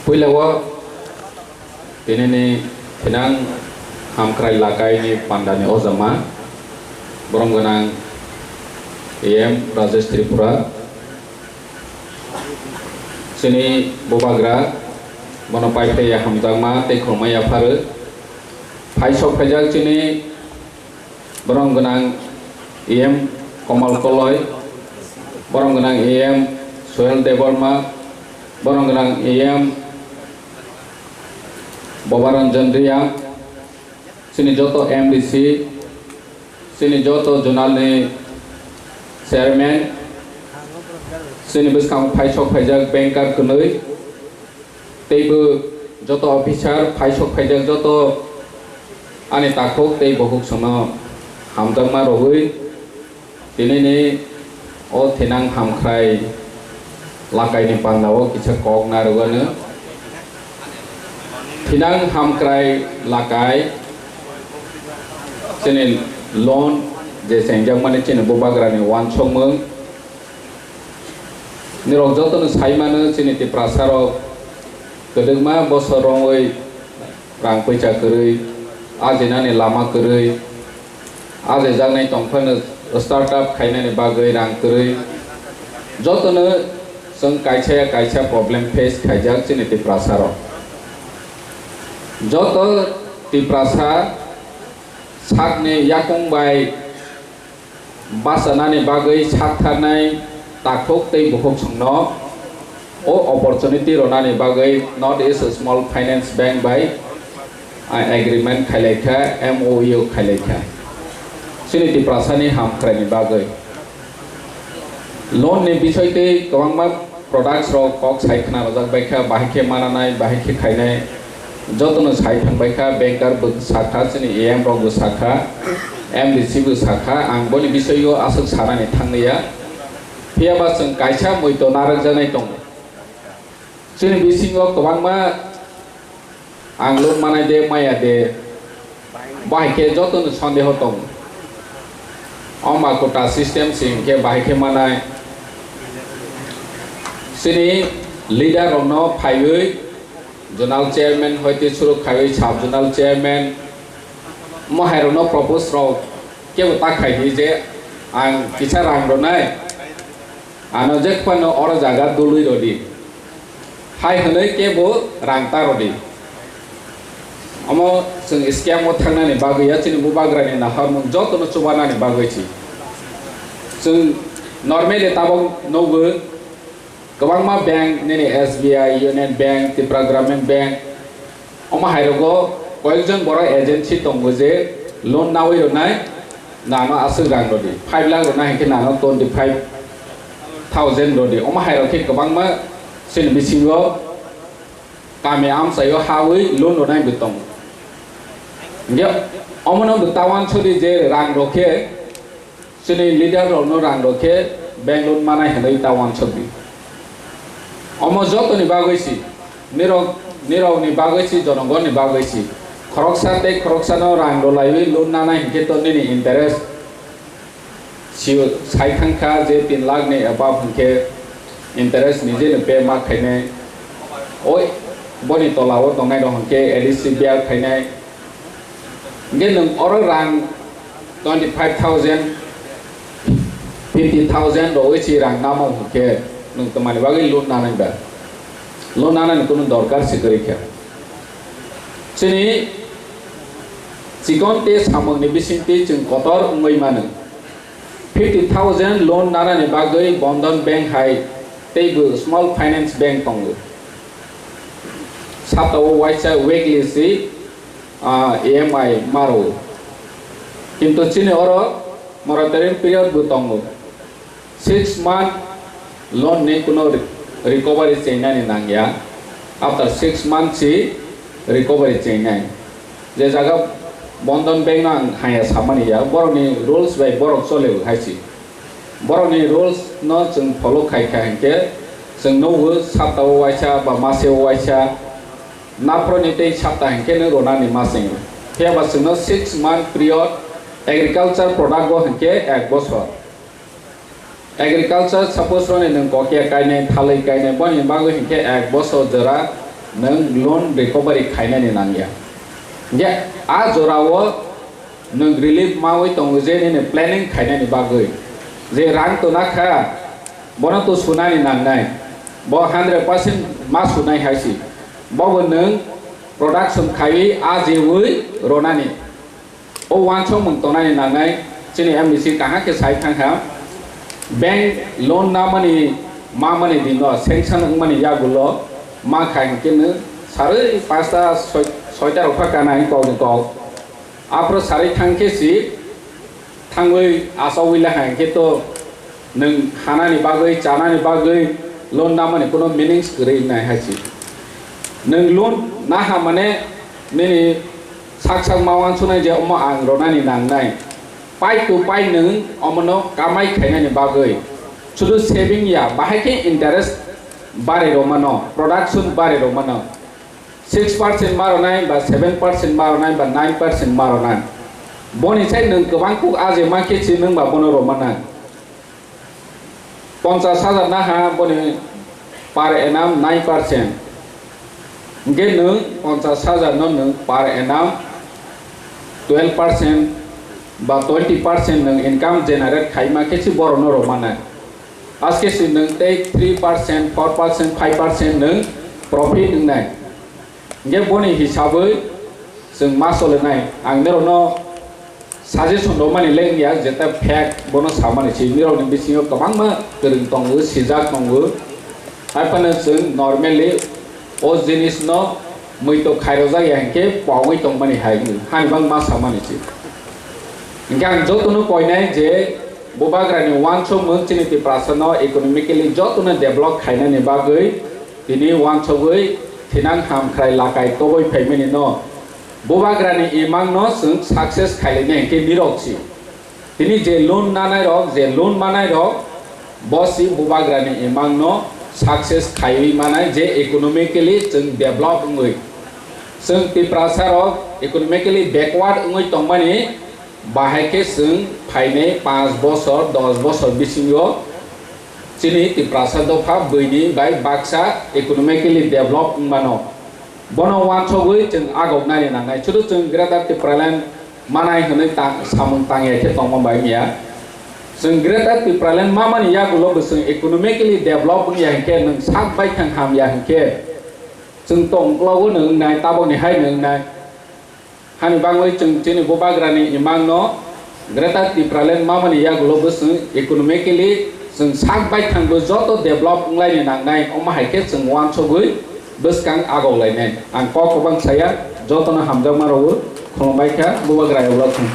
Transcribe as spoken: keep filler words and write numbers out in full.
Puila o tinini thinang hamkrai lakai ni panda ni ojama borom gwnang A M Rajesh Tripura, chini bubagra, bono pai phai ya hamjakma tei khulumma yapharu. Phai sok phaijak chini borom gwnang A M Komal Koloi, borom gwnang A M Sohel Debbarma, borom gwnang A M Bobaranjan Reang, chini joto M D C, chini joto zonal ni chairman, chini bwskango phai sok phaijak banker kwnwi, teibo joto officer, phai sok phaijak joto ani takhuk tei bukhuk songno hamjakma rwgwi, tinini o thinang hamkrai lakai ni panda o kisa kok narwgano. Thinang hamkrai lakai chini loan je chengjakmani chini bubagrani uansukmung. Nirok jotono sai mano, chini Tiprasa rok kwdwkma bosor romwi rang poisa kwrwi, ajinani lama kwrwi, ajijaknai tongphano startup khainani bagwi rang kwrwi. Jotono chwng kaisa ya kaisa problem face khaijak chini Tiprasa rok. Joto Tiprasa sakni yakung bai bachanani bagwi saktharnai takhuk tei bukhuk songno o opportunity rwnani bagwi North East Small Finance Bank bai, ah, agreement khailaikha, M O U khailaikha. Chini Tiprasani hamkraini bagwi. Loan ni bisoi tei kwbangma products rok kok sai khna rwjak bai kha, bahai khe mananai, bahai khe khainai, jotono sai thang bai kha, banker bo sakha, chini A M rok bo sakha, M D C bo sakha, ang boni bisoyo aswk sanani thanglia. Phiya ba chwng kaisa muito narwkjaknai tongo. Chini bisingo kwbangma ang loan manai de, maya de, bahai khe jotono sondeho tongo. Oma kota system se hinkhe bahai khe manai. Chini leader rokno phaiwi zonal chairman hoite suru khaiwi sub zonal chairman, mohai rokno propose rok kebo ta khai di je ang kisa rang rwnai. Ano je phano oro jaga dului rodi. Hai hwnwi kebo rang ta rodi. Omo chwng scam o thangnani bagwi ya, chini bubagrani naharmung jotono chubanani bagwi si. Chwng normally tabok nugo kwbangma bank, nini S B I, Union Bank, Tripura Gramin Bank, omo hairogo koyekjon borok agency tongo je loan nawi rwnai, nano aswk rang rodi, five lakh rwna hinkhe nano twenty five thousand rodi. Omo hairok khe kwbangma chini bisingo kami amchaio hawi loan rwnai bo tongo. Hinkhe omono bo ta uansukdi je rang rok khe chini leader rokno rang rok khe bank loan manai hinwi ta uansukdi. Omo jotoni bagwi si, nirok, nirokni bagwi si, jonogonni bagwi si. Khoroksa tei khoroksano rang rwlaiwi loan nanai hinkhe to nini interest si sai thangkha je tin lakh ni above hinkhe interest nije no pay ma khainai. Oi, boni tola o tongnai rok hinkhe A D C biya khainai. Hinkhe nwng oro rang twenty five thousand, fifty thousand rwui si rang namo hinkhe nwng twmani bagwi loan nanai ba? Loan nanani kunu dorkar se kwrwi kha. Chini chikon tei samungni bisingtwi chwng kotor wngwi mano. Fifty thousand loan nanani bagwi Bandhan Bank hai teibo small finance bank tongo. Saptao waisa weekly si, ah, E M I maro. Kintu chini oro moratorium period bo tongo. Six month loan ni kuno re-, recovery chengnani nangya. After six months si recovery chengnai. Je jaga Bandhan Bank no ang haya samani ya, borokni rules bai borok chole hai si. Borokni rules no chwng follow khai kha hinkhe chwng nugo saptao waisa ba maseo waisa. Naphro ni tei sapta hinkhe no ronani ma chwng. Phiya ba chwngno six month period, agriculture product o hinkhe ek bosor. Agriculture suppose roni nwng kokia kainai, thalwi kainai, boni bagwi hinkhe ek bosor jora nwng loan recovery khainani nangya. Hingkhe a jorao nwng relief mawi tongo je nini planning khainani bagwi. Je rang tona kha, bono to sunani nangnai. Bo hundred percent ma sunai hai si. Bobo nwng production khaiwi ajiwi ronani. O uansukmung tongnani nangnai chini M D C kaham khe sai thang kha. Bank loan namani mamani dino sanction wngmani yagulo ma kha hinkhe nwng sarwi pasta soi-, soita rok pha kana hing kok ni kok. Aphuru sarwi thang khe si thangwi achawi la hai khe to nwng hanani bagwi, chanani bagwi loan namani kuno meanings kwrwi nai hai si. Nwng loan naha mane nini sak sak ma uansuknai je omo ang ronani nangnai. Pai to pai nwng omono kamai khainani bagwi. Sudu saving ya, bahai khe interest bari romano, production bari romano. Six percent ma ronai ba seven percent ma ronai ba nine percent ma ronai. Boni sai nwng kwbang kuk aje ma khe si nwng ba bono romanai. Ponchas hajar naha boni per annum nine percent. Hingke nwng ponchas hajar no nwng per annum twelve percent ba twenty percent nwng income generate khaima khe si borok no romanai. Aske si nwng tei three percent, four percent, five percent nwng profit wngnai. Hingke boni hisabwi chwng ma solinai. Ang norokno suggestion rwmani le wngya, jeta fact bono samani si. Nirokni bisingo kwbangma kwrwng tongo, sijak tongo. Haiphano chwng normally o jinisno muito khairojak ya hinkhe pogwi tongmani hai wngwi. Hani bang ma samani si. Hinkhe ang jotono koinai je bubagrani uansukmung chini Tiprasano economically jotono develop khainani bagwi tini uansugwi thinang hamkhrai lakai toboi phaimani no. Bubagrani imang no chwng success khailini hinkhe nirok si. Tini je loan nanai rok, je loan manai rok, bo si bubagrani imang no success khaiwi manai je economically chwng develop wngwi. Chwng Tiprasa rok economically backward wngwi tongmani bahai khe chwng phainai panch bosor, dos bosor bisingo chini Tiprasa dopha bwini bai baksa economically develop wngmano. Bono uansugwi chwng agok nani nangnai. Sudu chwng Greater Tipraland manai hwnwi tang-, samung tangya khe tongma bai wngya. Chwng Greater Tipraland mamani yagulo bo chwng economically develop wngya hinkhe nwng sak baithang hamya hinkhe chwng tongklogo nwng wngnai, tabokni hai nwng wngnai. Hani bagwi chwng chini bubagrani imangno Greater Tipraland mamani yagulo bwswng economically chwng sak baithangbo joto develop wnglaini nangnai, omo hai khe chwng uansugwi bwskang agoklainai. Ang kok kwbang saya, jotono hamjakma rwo, khulumbai kha, bubagra yagulo thung.